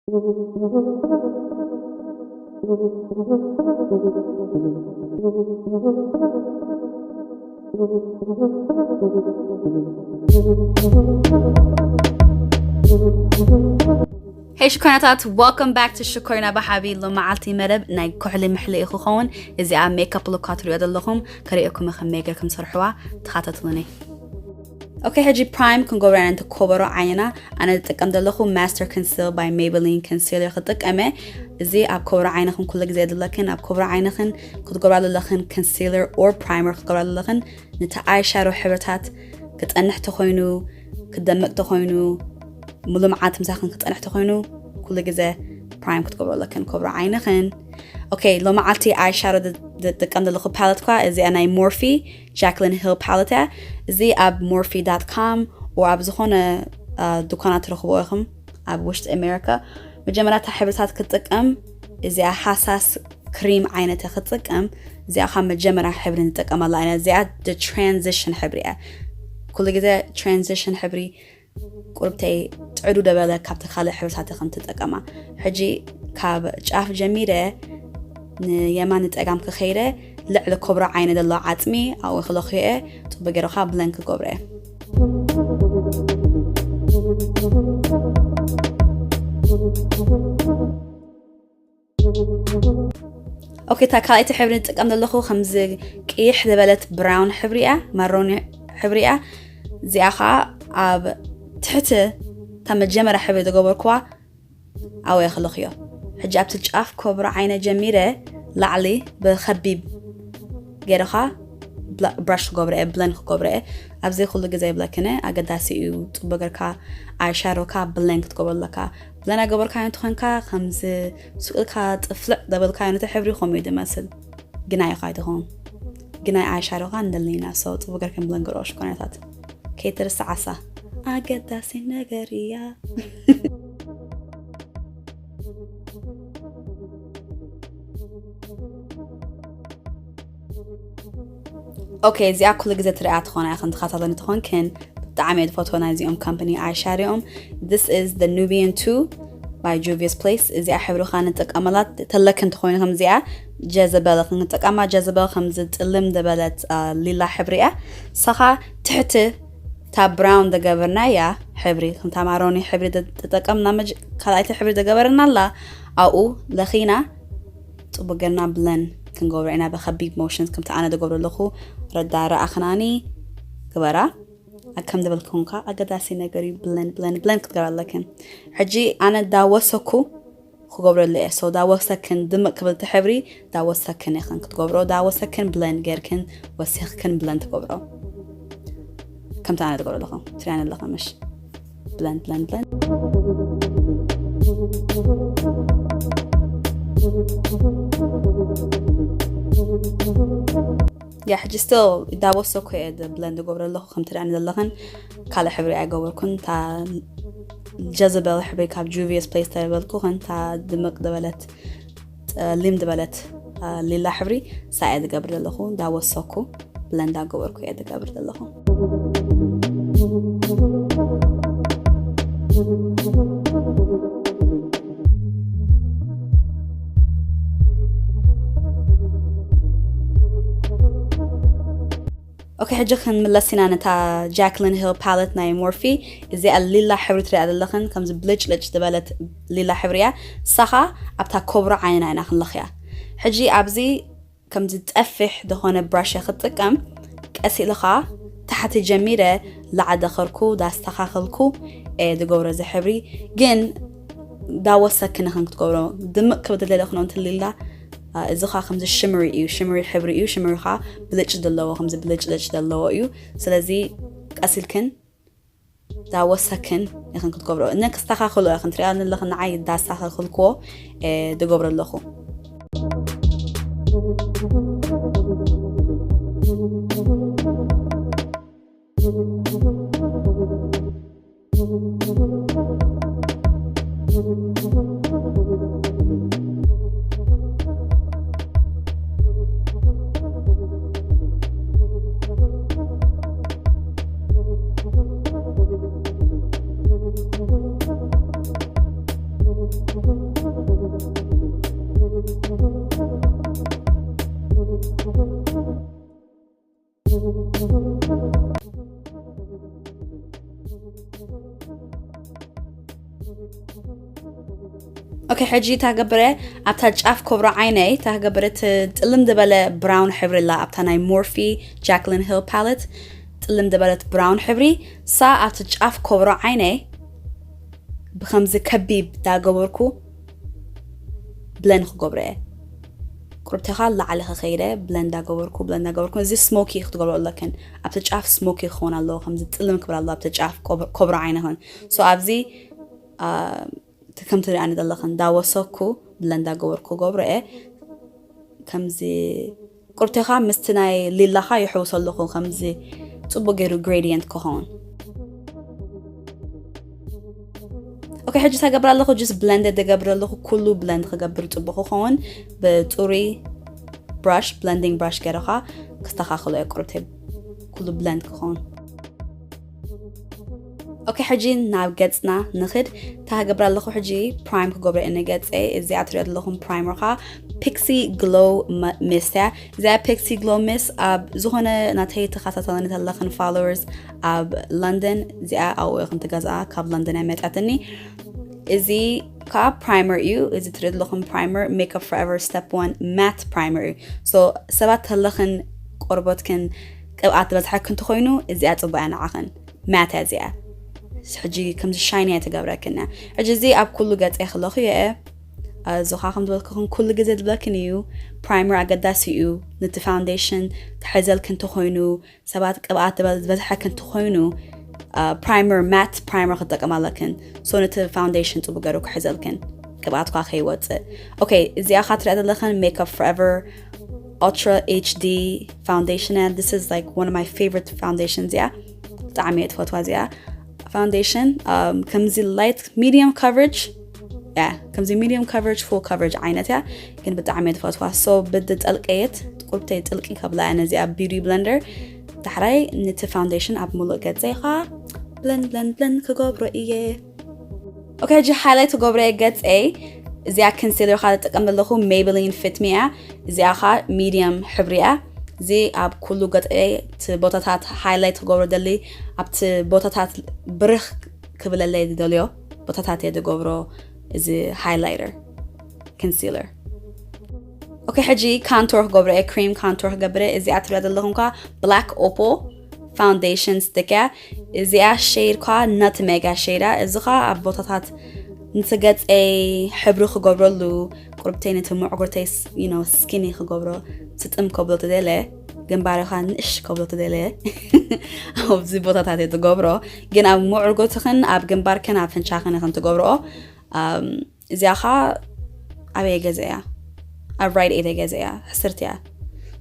ሄይ ሽኮይናታት፣ welcome back to ሽኮይና ብሓቢ። ሎመዓልቲ መደብ ናይ ኩሕሊ ምሕሊ እዩ ክኸውን። እዚኣ ሜካፕ ሉካ ትሪኦ ዘለኹም ከርእየኩም ከም ሜገር ከም ሰርሕዋ ተኻተትሉኒ። ኦኬ፣ ሕጂ ፕራይም ክንገብሮ ኢና። ነቲ ኮበሮ ዓይንና ኣነ ዝጥቀም ዘለኹ Master Conceal by Maybelline Concealer ክጥቀመ። እዚ ኣብ ኮበሮ ዓይንኽን ኩሉ ግዜ የድለክን። ኣብ ኮበሮ ዓይንኽን ክትገብራ ዘለኽን concealer or primer ክትገብራ ዘለኽን ነቲ ኣይ ሻዶ ሕብርታት ክጸንሕ ተኾይኑ፣ ክደምቅ ተኾይኑ፣ ሙሉ መዓልቲ ምሳኽን ክጸንሕ ተኾይኑ ኩሉ ግዜ ፕራይም ክትገብሮ ኣለክን ኮበሮ ዓይንኽን። ኦኬ፣ ሎመዓልቲ ኣይ ሻዶ ዝጥቀም ዘለኹ ፓለት ኳ እዚኣ ናይ ሞርፊ Jaclyn Hill ፓለት እያ። እዚ ኣብ ሞርፊ ዳት ኮም ወይ ኣብ ዝኾነ ድኳናት ትረኽቦ ኢኹም ኣብ ውሽጢ ኣሜሪካ። መጀመርያ እታ ሕብርታት ክትጥቀም እዚኣ ሃሳስ ክሪም ዓይነት ክትጥቀም። እዚኣ ካብ መጀመርያ ሕብሪ ንጥቀመላ ኢና። እዚኣ ትራንዚሽን ሕብሪ እያ። ኩሉ ግዜ ትራንዚሽን ሕብሪ ቁርብተይ ጥዕዱ ደበለ ካብቲ ካልእ ሕብርታት ከም ትጠቀማ። ሕጂ ካብ ጫፍ ጀሚረ ንየማን ንጸጋም ክኸይደ ልዕሊ ኮብራ ዓይነ ዘሎ ዓጽሚ ኣብኡ ክለኽዮ እየ። ጽቡቅ ገይርኻ ብለን ክገብሮ እየ። ኦኬ፣ እታ ካልኣይቲ ሕብሪ ንጥቀም ዘለኹ ከምዚ ቅይሕ ዝበለት ብራውን ሕብሪ እያ፣ ማሮኒ ሕብሪ እያ። እዚኣ ኸዓ ኣብ ትሕቲ እታ መጀመርያ ሕብሪ ዝገበርኩዋ ኣብኡ እየ ክልኽዮ። ሕጂ ኣብቲ ጫፍ ኮብራ ዓይነ ጀሚረ ላዕሊ ብኸቢብ ገይርኻ ብራሽ ክገብረ እየ፣ ብለን ክገብረ እየ። ኣብዚ ኩሉ ግዜ ይብለክነ ኣገዳሲ እዩ። ጽቡቅ ገርካ ኣይሻዶካ ብለን ክትገብሮ ኣለካ። ብለን ኣገበርካዮ እንተኾንካ ከምዚ ሱቅ ኢልካ ጥፍልዕ ደበልካዮ ነቲ ሕብሪ ከምኡ እዩ ዝመስል። ግናይ ኢኻ ኣይትኸውን። ግናይ ኣይሻዶካ እንደለና ሰው ጽቡቅ ገርክን ብለን ገርኦ ሽኮናታት ከይትርስዓሳ ኣገዳሲ ነገር እያ። ኦኬ፣ እዚኣ ኩሉ ግዜ ትሪኣ ትኾና ኢኽን፣ ትኸታተለኒ ትኾንክን። ብጣዕሚ እየ ዝፈትዎ ናይዚኦም ካምፓኒ ኣይሻዶኦም። This is the Nubian two by Juvia's Place። እዚኣ ሕብሪ ኸዓ ንጥቀመላ ተለክን ትኾይኑ ከምዚኣ ጀዘበል ክንጥቀማ። ጀዘበል ከምዚ ጥልም ዝበለት ሊላ ሕብሪ እያ። ሰኻ ትሕቲ እታ ብራውን ዝገበርናያ ሕብሪ፣ ከምታ ማሮኒ ሕብሪ ተጠቀምና፣ ካልኣይቲ ሕብሪ ዝገበርናላ ኣብኡ ለኺና ጽቡቅ ገርና ብለን ክንገብሮ ኢና ብከቢብ ሞሽንስ። ከምቲ ኣነ ዝገብሮ ኣለኹ ረዳ ረኣኽናኒ ግበራ። ከም ዝበልኩንካ ኣገዳሲ ነገር እዩ። ብለን ብለን ብለን ክትገብራ ኣለክን። ሕጂ ኣነ ዳወሰኩ ክገብረሉ እየ። ሶ ዳወሰክን ድምቅ ክብል እቲ ሕብሪ ዳወሰክን ኢኽን ክትገብሮ። ዳወሰክን ብለን ጌርክን ወሲኽክን ብለን ትገብሮ። ከምቲ ኣነ ትገብሮ ኣለኹ ትሪኣን ኣለኹ ምሽ ብለን ብለን ብለን። ያ ሕጂ ስቲል ዳወሰኩ እየ ብለን ዝገብሮ ኣለኹ። ከም ትሪኣኒ ዘለኽን ካልእ ሕብሪ ኣይገበርኩን። እታ ጀዘበል ሕብሪ ካብ ጁቪየስ ፕሌስ ተበልኩ ኸን እታ ድምቅ ዝበለት ሊም ዝበለት ሊላ ሕብሪ ሳየ ዝገብር ዘለኹ። እንዳወሰኩ ብለንዳ ገበርኩ እየ ዝገብር ዘለኹ። ኦኬ፣ ሕጂ ክንምለስ ኢና ነታ ጃክሊን ሂል ፓለት ናይ ሞርፊ። እዚኣ ሊላ ሕብሪ ትሪኣ ዘለኽን ከምዚ ብልጭልጭ ዝበለት ሊላ ሕብሪ እያ። ንሳኻ ኣብታ ኮብሮ ዓይንና ኢና ክንለኽያ። ሕጂ ኣብዚ ከምዚ ጠፊሕ ዝኾነ ብራሽ ክትጥቀም፣ ቀስ ኢልኻ ታሕቲ ጀሚረ ላዕሊ ደኸርኩ ዳስተኻኸልኩ እየ ዝገብሮ እዚ ሕብሪ። ግን ዳወሰክን ኢኽን ክትገብሮ ድምቅ ክብል ደለ ክኖ እንትን ሊላ እዚ ኸዓ ከምዚ ሽምሪ እዩ። ሽምሪ ሕብሪ እዩ። ሽምሪ ኸዓ ብልጭ ዘለዎ ከምዚ ብልጭልጭ ዘለዎ እዩ። ስለዚ ቀስ ኢልክን ዳወሰክን ኢኽን ክትገብሮ። እነ ክስተኻኸሎ ኢኽን ትሪኣ ዘለኽን ንዓይ ዳስተኻኸልክዎ እየ ዝገብሮ ኣለኹ። ኦኬ፣ ሕጂ ታገብረ ኣብታ ጫፍ ኮብሮ ዓይነይ ታገብረ እቲ ጥልም ዝበለ ብራውን ሕብሪ ኣላ ኣብታ ናይ ሞርፊ ጃክሊን ሂል ፓለት ጥልም ዝበለት ብራውን ሕብሪ ሳ ኣብቲ ጫፍ ኮብሮ ዓይነይ ብከምዚ ከቢብ ዳገበርኩ ብለንድ ክገብሮ እየ። ቁርብቴኻ ላዕሊ ከኸይደ ብለንድ ዳገበርኩ ብለንድ ዳገበርኩ እዚ ስሞኪ ክትገብሮ ኣለክን። ኣብቲ ጫፍ ስሞኪ ክኸውን ኣለዎ፣ ከምዚ ጥልም ክብል ኣለዎ ኣብቲ ጫፍ ኮብሮ ዓይነኽን። ሶ ኣብዚ ከምቲ ሪኣኒ ዘለኽን ዳወሰኩ ብለንድ ዳገበርኩ ገብሮ እየ። ከምዚ ቁርብቴኻ ምስቲ ናይ ሊላኻ ይሕውሶ ኣለኹ ከምዚ ጽቡቅ ገይሩ ግሬዲየንት ክኸውን። ኦኬ፣ ሕጂ ተገብር ኣለኹ ጅስ ብለንድ ደገብር ኣለኹ። ኩሉ ብለንድ ክገብር ጽቡቅ ክኸውን ብጽሩይ ብራሽ፣ ብለንዲንግ ብራሽ ገይረኻ ክስተኻኽሎ እየ። ቁርብቴ ኩሉ ብለንድ ክኸውን። ኦኬ፣ ሕጂ ናብ ገጽና ንኽድ። ታገብር ኣለኹ ሕጂ ፕራይም ክገብሮ እየ ንገጸይ። እዚኣ ትሪኦ ዘለኹም ፕራይመር ኸዓ ፒክሲ ግሎ ሚስት እያ። እዚኣ ፒክሲ ግሎ ሚስት ኣብ ዝኾነ ናተይ ተኸታተለኒ ተለኽን ፎሎወርስ ኣብ ለንደን እዚኣ ኣብኡ ኢኹም ትገዝኣ፣ ካብ ለንደን እያ መጻትኒ። እዚ ከዓ ፕራይመር እዩ። እዚ ትሪኦ ዘለኹም ፕራይመር ሜክኣፕ ፎርኤቨር ስቴፕ ዋን ማት ፕራይመር እዩ። ሶ ሰባት ተለኽን ቆርበትክን ቅብኣት ዝበዝሐክን እንተኾይኑ እዚኣ ጽቡቅ እያ ንዓኽን። ማት እያ እዚኣ። ሕጂ ከምዚ ሻይኒ እያ ትገብረክን እያ። ሕጂ እዚ ኣብ ኩሉ ገጸይ ክለኹ እየ። እዚ ኸዓ ከም ዝበልክኹን ኩሉ ግዜ ዝብለክን እዩ። ፕራይመር ኣገዳሲ እዩ። ነቲ ፋውንዴሽን ክሕዘልክን እንተኾይኑ ሰባት ቅብኣት ዝበዝሐክን እንተኾይኑ ፕራይመር ማት ፕራይመር ክትጥቀም ኣለክን። ሶ ነቲ ፋውንዴሽን ጽቡቅ ገይሩ ክሕዘልክን ቅብኣትኳ ከይወፅእ። ኦኬ፣ እዚኣ ካ ትሪኣ ዘለኽን ሜክኣፕ ፎርኤቨር ኡልትራ ኤች ዲ ፋውንዴሽን እያ። This is like one of my favorite foundation እዚኣ ብጣዕሚ እየ ትፈትዋ እዚኣ ፋውንዴሽን። ከምዚ ላይት ሚዲየም ካቨሬጅ ያ ከምዚ ሚዲየም ካቨሬጅ ፉል ካቨሬጅ ዓይነት እያ፣ ግን ብጣዕሚ እየ ትፈትዋ። ሶ ብዲ ጠልቀየት ቁርብተይ ጥልቂ ከብላ እያ ነዚኣ ቢዩቲ ብለንደር። ዳሕራይ ነቲ ፋውንዴሽን ኣብ ሙሉእ ገፀይ ኸዓ ብለንድ ብለንድ ብለንድ ክገብሮ እየ። ኦኬ፣ ሕጂ ሃይላይት ክገብሮ እየ ገፀይ። እዚኣ ኮንሲለር ኸዓ ዝጥቀም ዘለኹ ሜይብሊን ፊት ሚ እያ። እዚኣ ኸዓ ሚዲየም ሕብሪ እያ። እዚ ኣብ ኩሉ ገፀይ እቲ ቦታታት ሃይላይት ክገብሮ ደሊ ኣብቲ ቦታታት ብርኽ ክብለለይ ዝደልዮ ቦታታት እየ ዝገብሮ። እዚ ሃይላይተር ኮንሲለር። ኦኬ፣ ሕጂ ካንቶር ክገብሮ እየ፣ ክሪም ካንቶር ክገብር እየ። እዚኣ ትሪኣ ዘለኹም ኳ ብላክ ኦፖል ፋውንዴሽን ስቲክ እያ። እዚኣ ሼድ ኳ ናትሜግ እያ ሼዳ። እዚ ኳ ኣብ ቦታታት ንትገፀይ ሕብሪ ክገብረሉ፣ ቁርብተይ ነቲ ምዕጉርተይ ስ-፣ you know፣ ስኪኒ ክገብሮ፣ ስጥም ከብሎ ተደለ፣ ግንባርኻ ንእሽ ከብሎ ተደለ፣ ኣብዚ ቦታታት እየ ትገብሮ። ግን ኣብ ምዕርጎትኽን ኣብ ግንባርክን ኣብ ፍንቻኽን ኢኽን ትገብርኦ። ኣም፣ እዚኣ ኸዓ ኣበይ ገዛ እያ? ኣብ ራይት ኤድ ገዛ እያ፣ ሕስርቲ እያ።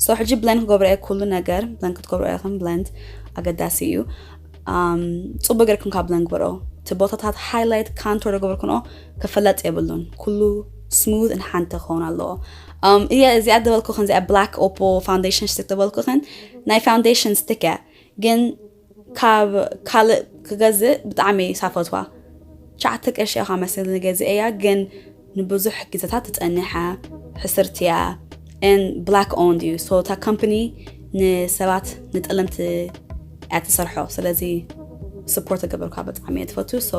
ሶ ሕጂ ብለንድ ክገብሮ እየ ኩሉ ነገር፣ ብለንድ ክትገብሮ ኢኽን፣ ብለንድ ኣገዳሲ እዩ። ኣም፣ ጽቡቅ ጌርክን ካብ ብለንድ ግበሮ። እቲ ቦታታት ሃይላይት ካንቶር ዝገበርክንኦ ክፍለጥ የብሉን። ኩሉ ስሙዝ ን ሓንቲ ክኸውን ኣለዎ። ኣም፣ እየ እዚኣ ዝበልኩኽን፣ እዚኣ ብላክ ኦፖል ፋውንዴሽን ስቲክ ዝበልኩኽን ናይ ፋውንዴሽን ስቲክ እያ። ግን ካብ ካልእ ክገዝእ ብጣዕሚ ሳፈትዋ። ትሽዓተ ቀሺ እያ መስለኒ ገዚኤያ፣ ግን ንብዙሕ ግዜታት ትጸንሕ እያ፣ ሕስርቲ እያ፣ and black owned እዩ። So እታ ካምፓኒ ንሰባት ንጠለምቲ እያ ትሰርሖ። ስለዚ ስፖርት ገበርኳ ብጣዕሚ እየ ትፈቱ። So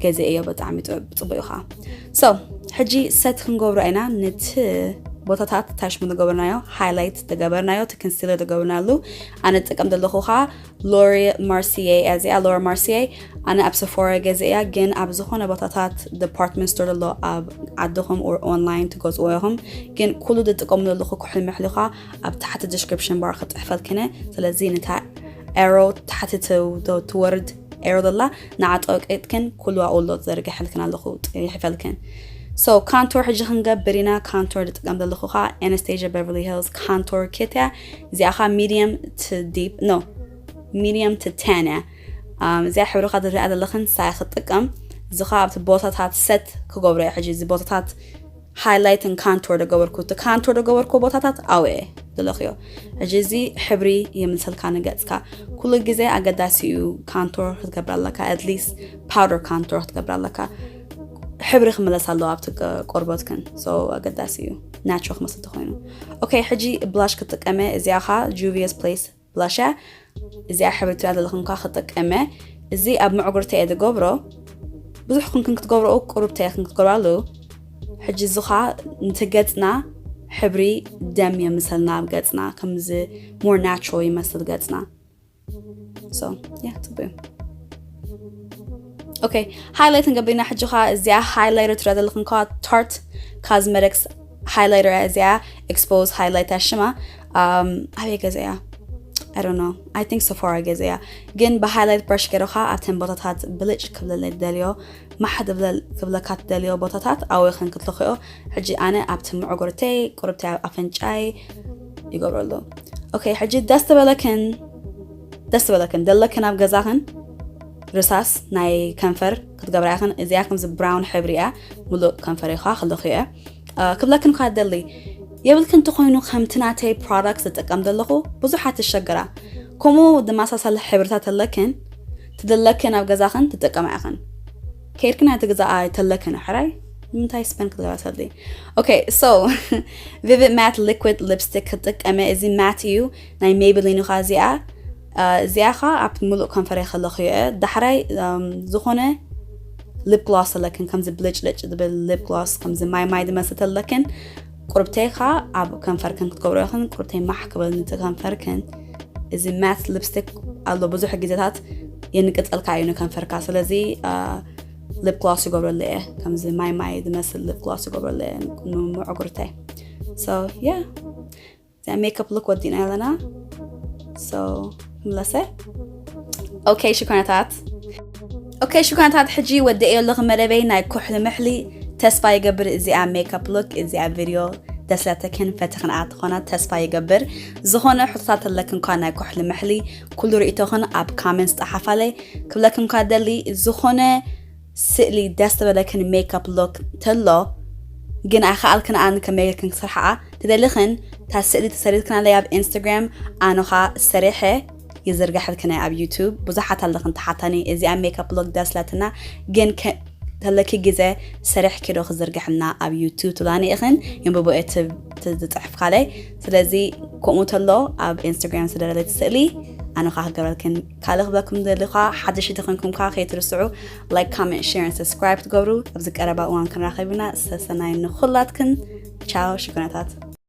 ገዚኤዮ ብጣዕሚ ጽ-፣ ጽቡቅ እዩ ኸዓ። So ሕጂ ሰት ክንገብሮ ኢና። ነቲ ቦታታት ታሽሙ ዝገበርናዮ፣ ሃይላይት ዝገበርናዮ፣ እቲ ኮንሲለር ዝገበርናሉ ኣነ ዝጥቀም ዘለኹ ኸዓ ሎሪ ማርሲየ እያ እዚኣ። ሎሪ ማርሲየ ኣነ ኣብ ሰፎራ ገዚኤያ፣ ግን ኣብ ዝኾነ ቦታታት ዲፓርትመንት ስቶር ዘሎ ኣብ ዓድኹም ኦር ኦንላይን ትገዝእዎ ኢኹም። ግን ኩሉ ዝጥቀሙ ዘለኹ ኩሕሊ ምሕሊ ኸዓ ኣብ ታሕቲ ዲስክሪፕሽን ባር ክፅሕፈልክን እየ። ስለዚ ነታ ኤሮ ታሕቲ ት-፣ ት-፣ ትወርድ ኤሮ ዘላ ንዓ ጠቂጥክን ኩሉ ኣብኡ ኣሎ ዘርግሐልክን ኣለኹ፣ ፅሒፈልክን። So ካንቶር ሕጂ ክንገብር ኢና። ካንቶር ዝጥቀም ዘለኹ ኸዓ ኣናስታሲያ ቤቨርሊ ሂልስ ካንቶር ኪት እያ። እዚኣ ኸዓ ሚድየም ቱ ዲፕ፣ ኖ፣ ሚድየም ቱ ቴን እያ። ኣም፣ እዚኣ ሕብሪ ኸዓ ዝረኣ ዘለኽን ሳይ ክጥቀም። እዚ ኸዓ ኣብቲ ቦታታት ሰት ክገብሮ እየ ሕጂ። እዚ ቦታታት ሃይላይት ን ካንቶር ዝገበርኩ፣ እቲ ካንቶር ዝገበርኩ ቦታታት ኣብኡ እየ ዝለኽዮ። ሕጂ እዚ ሕብሪ የምልሰልካ ንገጽካ። ኩሉ ግዜ ኣገዳሲ እዩ ካንቶር ክትገብር ኣለካ፣ ኣትሊስት ፓውደር ካንቶር ክትገብር ኣለካ። ሕብሪ ክመለስ ኣለዎ ኣብቲ ቆርበትክን። So ኣገዳሲ እዩ ናቹራል ክመስል ተኮይኑ። ኦኬ፣ ሕጂ ብላሽ ክትጥቀመ። እዚኣ ኻ ጁቪየስ ፕሌስ ብላሽ እያ። እዚኣ ሕብሪ ትሪኣ ዘለኹም ካ ክጥቀመ። እዚ ኣብ መዕጉርቲ እየ ዝገብሮ። ብዙሕ ክንክን ክትገብረኡ ቁሩብ ተይ ክንክን ክትገብራሉ። ሕጂ እዚ ኻ ነቲ ገጽና ሕብሪ ደም የምሰልና ኣብ ገጽና፣ ከምዚ more natural ይመስል ገጽና። So yeah, ጽቡቅ እዩ። ኦኬ፣ ሃይላይት ንገብር ኢና። ሕጂ ኻ እዚኣ ሃይላይተር ትሪኣ ዘለኹም ካ ታርት ካዝመቲክስ ሃይላይተር እያ። እዚኣ ኤክስፖዝ ሃይላይት እያ ሽማ። ኣበይ ገዛ እያ? I don't know, I think Sephora ገዛ እያ። ግን ብሃይላይት ብራሽ ገይርኻ ኣብተን ቦታታት ብልጭ ክብለለይ ትደልዮ፣ ማሕ ክብለካ ትደልዮ ቦታታት ኣወኸን ክትለኽዮ። ሕጂ ኣነ ኣብቲ መዕጎርተይ፣ ቁርብተይ፣ ኣብ ኣፈንጫይ ይገብረሉ። ኦኬ፣ ሕጂ ደስ ትበለክን ደስ ትበለክን ደለክን ኣብ ገዛኽን ርሳስ ናይ ከንፈር ክትገብራ ኢኽን። እዚኣ ከምዚ ብራውን ሕብሪ እያ። ሙሉእ ከንፈር ኢኻ ክለኽዮ እየ። ክብለክን ኳ ደሊ የብልክን እንተኾይኑ፣ ከምቲ ናተይ ፕሮዳክት ዝጥቀም ዘለኹ ብዙሓት ትሸገራ። ከምኡ ዝመሳሰል ሕብርታት ኣለክን ትደለክን ኣብ ገዛኽን ትጥቀማ ኢኽን። ከይድክን ኣይትግዛኣ ተለክን፣ ሕራይ ንምንታይ ስፐን ክትገብራ ሰሊ? ኦኬ፣ so ቪቪድ ማት ሊኩድ ሊፕስቲክ ክጥቀመ። እዚ ማት እዩ፣ ናይ ሜብሊን እኻ እዚኣ። እዚኣ ኻ ኣብ ሙሉእ ከንፈረይ ከለኽዮ እየ። ዳሕራይ ዝኾነ ሊፕ ግሎስ ኣለክን፣ ከምዚ ብልጭልጭ ዝብል ሊፕ ግሎስ፣ ከምዚ ማይ ማይ ዝመስል ኣለክን። ቁርብተይ ኻ ኣብ ከንፈርክን ክትገብሮ ኢኽን። ቁርብተይ ማሕ ክብል ንቲ ከንፈርክን። እዚ ማት ሊፕስቲክ ኣሎ፣ ብዙሕ ግዜታት የንቅጸልካ እዩ ንከንፈርካ። ስለዚ ሊፕ ግሎስ ይገብረሉ እየ፣ ከምዚ ማይ ማይ ዝመስል ሊፕ ግሎስ ይገብረሉ እየ ንመዕጉርተይ። So yeah፣ እዚኣ ሜክኣፕ ሉክ ወዲእና ኣለና። So ምለሰ። ኦኬ ሽኮናታት፣ ኦኬ ሽኮናታት፣ ሕጂ ወደ እየ ኣለኹ መደበይ ናይ ኩሕሊ ምሕሊ። ተስፋ ይገብር እዚኣ ሜክኣፕ ሉክ፣ እዚኣ ቪድዮ ደስለተክን ፈተኽን ኣትኾና ተስፋ ይገብር። ዝኾነ ሕቶታት ኣለክን ኳ ናይ ኩሕሊ ምሕሊ ኩሉ ርእይቶኽን ኣብ ካሜንት ጸሓፋለይ። ክብለክን ኳ ደሊ፣ ዝኾነ ስእሊ ደስ ዝበለክን ሜክኣፕ ሉክ ተሎ ግን ኣይኸኣልክን ኣን ከመይልክን ክሰርሓኣ ትደሊኽን፣ እታ ስእሊ ተሰሪትክናለይ ኣብ ኢንስታግራም ኣነኻ ሰሪሐ ይዝርግሐልክን ኣብ ዩቱብ። ብዙሓት ኣለኽን ተሓታኒ እዚኣ ሜክኣፕ ሉክ ደስለትና ግን ከ-፣ ተለኪ ግዜ ሰሪሕኪ ዶ ክዝርግሕልና ኣብ ዩቱብ ትብላኒ ኢኽን፣ የንብቦ እየ ት-፣ ት-፣ ዝጽሕፍካለይ። ስለዚ ከምኡ ተሎ ኣብ ኢንስታግራም ስደለለይ ስእሊ ኣነኻ ክገብረልክን። ካልእ ክብለኩም ደሊኻ ሓደሽቲ ተኾንኩም ከኣ ከይትርስዑ ላይክ፣ ኮመንት፣ ሼር፣ ሰብስክራይብ ትገብሩ። ኣብዚ ቀረባ እዋን ክንራኸብ ኢና። ሰሰናይ ንኹላትክን። ቻው ሽኮናታት።